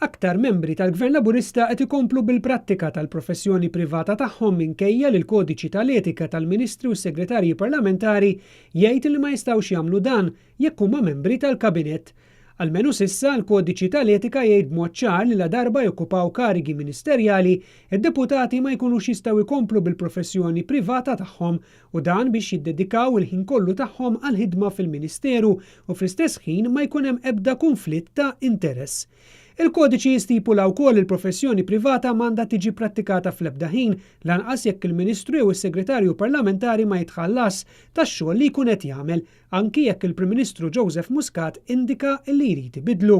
Aktar membri tal-Gvern Laburista qed ikomplu bil-prattika tal-professjoni privata tagħhom minkejja li l-Kodiċi tal-Etika tal-Ministri u s-Segretarji Parlamentari jgħid li ma jistgħux jagħmlu dan jekk huma membri tal-Kabinett. Almenu s'issa, l-Kodiċi tal-Etika jgħid b'mod ċar li ladarba jokkupaw karigi ministerjali, id-deputati ma jkunux jistgħu jkomplu bil-professjoni privata tagħhom u dan biex jiddedikaw il-ħin kollu tagħhom għall-ħidma fil-Ministeru u fl-istess ħin ma jkun hemm ebda kunflitt ta' interess. Il-Kodiċi jistipula wkoll li l-professjoni privata m'għandha tiġi prattikata fl-ebda ħin, lanqas jekk il-Ministru jew is-Segretarju Parlamentari ma jitħallasx tax-xogħol li jkun qed jagħmel, anki jekk il-Prim Ministru Joseph Muscat indika li jrid ibiddlu.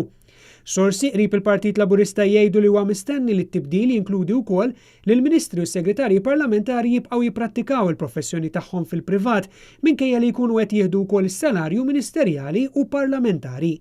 Sorsi qrib il-Partit Laburista jgħidu li huwa mistenni li t-tibdil jinkludi wkoll li l-Ministri u s-Segretarji Parlamentari jibqgħu jipprattikaw il-professjoni tagħhom fil-privat minkejja li jkunu qed jieħdu wkoll is-salarju ministerjali u parlamentari.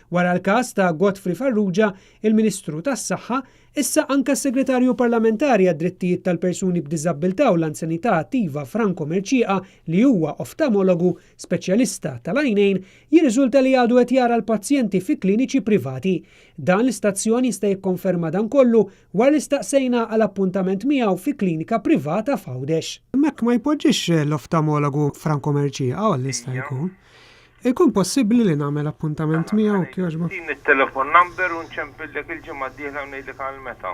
Wara l-każ ta' Godfrey Farrugia, il-Ministru tas-Saħħa, issa anke s-Segretarju Parlamentari għad-Drittijiet tal-Persuni b'Diżabbiltà u l-Anzjanità Attiva Franco Mercieca li huwa oftamologu, speċjalista tal-għajnejn, jirriżulta li għadu qed jara l-pazjenti fi kliniċi privati. Dan l-istazzjon jista' jikkonferma dan kollu wara li staqsejna għal appuntament miegħu fi klinika privata f'Għawdex. Hemmhekk ma jpoġġix l-oftamologu Franco Mercieca għal jista' jkun. Ikun possibbli li nagħmel appuntament miegħu jekk jogħġbok? Tini t-telephone number u nċempillek il-ġimgħa d-dieħla u ngħidlek għal meta.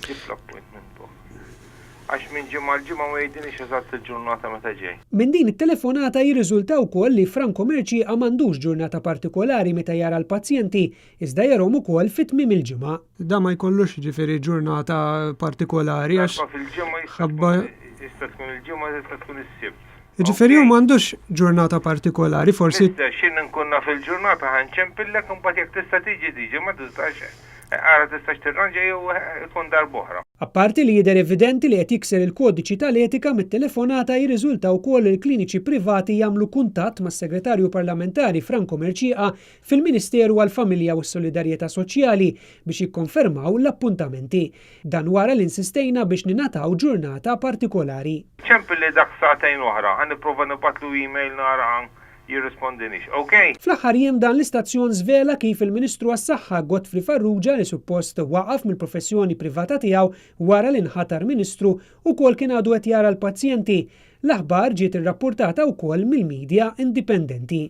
Ġib l-appointment book. Għax minn ġimgħa għal ġimgħa ma jgħidilniex eżatt il-ġurnata meta ġej. Minn din it-telefonata jirriżulta wkoll li Franco Mercieca m'għandux ġurnata partikolari meta jara l-pazjenti, iżda jarhom ukoll fi tmiem il-ġimgħa. Dan ma jkollux jiġifieri ġurnata partikolari għax Darba fil-ġimgħa jista' ħabba. tkun jista' tkun il-Ġimgħa tista' tkun is-Sibt. Jiġifieri hu m'għandux ġurnata partikolari, forsi. Mister, x'ħin inkun naf il-ġurnata ħa nċempillek imbagħad jekk tista' tiġi tiġi, ma tistax ara tistax tirranġa jew ikun darb'oħra. Apparti li jidher evidenti li qed jikser il-kodiċi tal-etika mit-telefonata jirriżulta wkoll li l-kliniċi privati jagħmlu kuntatt mas-Segretarju Parlamentari Franco Mercieca fil-Ministeru għall-Familja u s-Solidarjetà Soċjali biex jikkonfermaw l-appuntamenti. Dan wara li insistejna biex ningħataw ġurnata partikolari. Ċempilli dak sagħtejn oħra, ħa nipprova nibgħatlu email nara jirrispondinix, ok? Fl-aħħar jiem dan l-istazzjon żvela kif il-Ministru għas-Saħħa Godfrey Farrugia li suppost waqaf mill-professjoni privata tiegħu wara li nħatar Ministru ukoll kien għadu qed jara l-pazjenti. L-aħbar ġiet irrappurtata wkoll mill-media indipendenti.